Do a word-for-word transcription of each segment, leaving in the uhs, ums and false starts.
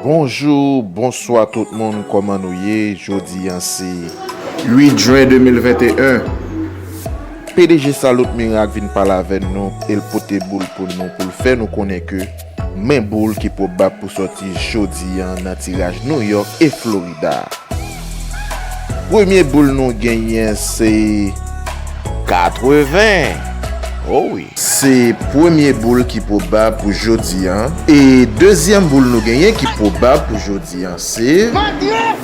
Bonjou, bonswa tout moun, kòman nou ye? Jodi a se uit jen de mil venteyen. P D G Salut Miracle vin pale avè nou, e l pote boul pou nou, pou l fè nou konnen ke men boul ki pwobab pou sòti jodi a nan tiraj New York e Florida. Premye boul nou genyen se katreven. Oh wi. Se premye boul ki pwobab pou jodi a. E dezyèm boul nou genyen ki pwobab pou jodi a se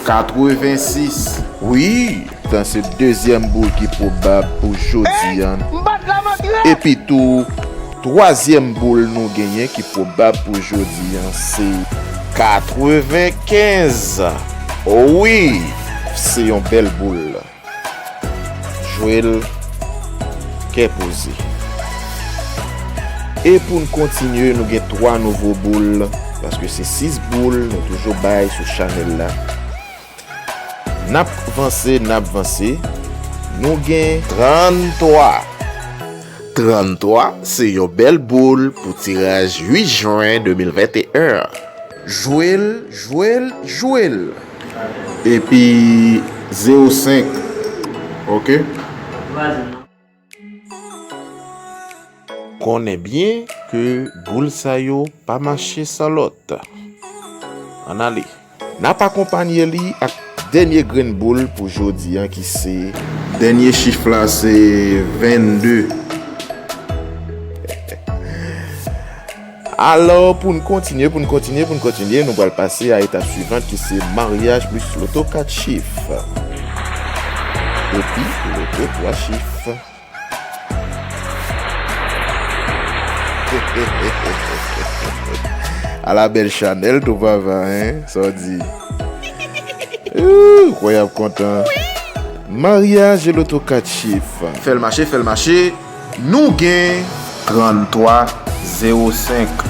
katrevensis. Wi, sa se dezyèm boul ki pwobab pou jodi a. Epi tou, twazyèm boul nou genyen ki pwobab pou jodi a se katrevenkenz. Oh wi, se yon bèl boul. Jwe l kè poze. E pou n kontinye, nou gen twa nouvo boul, paske se sis boul nou toujou bay sou chanèl la. N ap vanse, n ap vanse. Nou gen tranntwa. Tranntwa se yon bèl boul pou tiraj uit jen de mil venteyen. Jwe l, jwe l, jwe l. Epi zewo senk. Oke. Konnen byen ke boul sa yo pa mache san lòt. Ann ale. N ap akonpanye li ak dènye grenn boul pou jodi a ki se. Dènye chif la se vennde. Alò, pou n kontinye, pou n kontinye, pou n kontinye, nou pral pase a etap swivan ki se maryaj plis loto kat chif. Epi loto twa chif. Ala bèl chanèl tou papa, en? Sa w di? Ooh, kwè y ap kontan. Maryaj e loto kat chif. Fè l mache, fè l mache. Nou gen tranntwa zewo senk.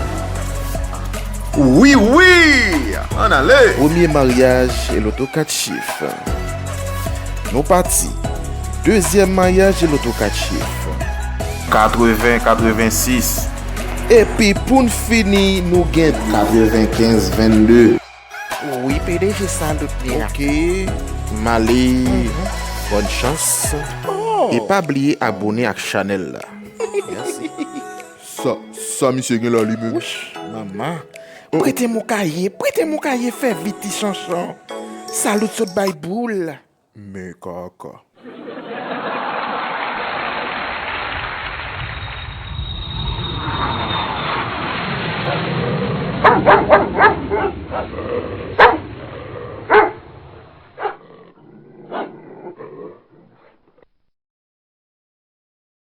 Wi, wi! Ann ale! Premye maryaj e loto kat chif. Nou pati. Dezyèm maryaj e loto kat chif. Katreven, katrevensis. Epi pou n fini, nou gen katrevenkenz, vennde. Wi, P D G Salut Miracle. Oke, m ale. Bòn chans. Oh. E pa bliye abone ak chanèl la. Mèsi. Sa, sa misye gen la li menm? Wouch, manman. Oh. Prete m yon kaye, prete m yon kaye, fè vit ti chanchon. Salut sot bay boul. Men kaka.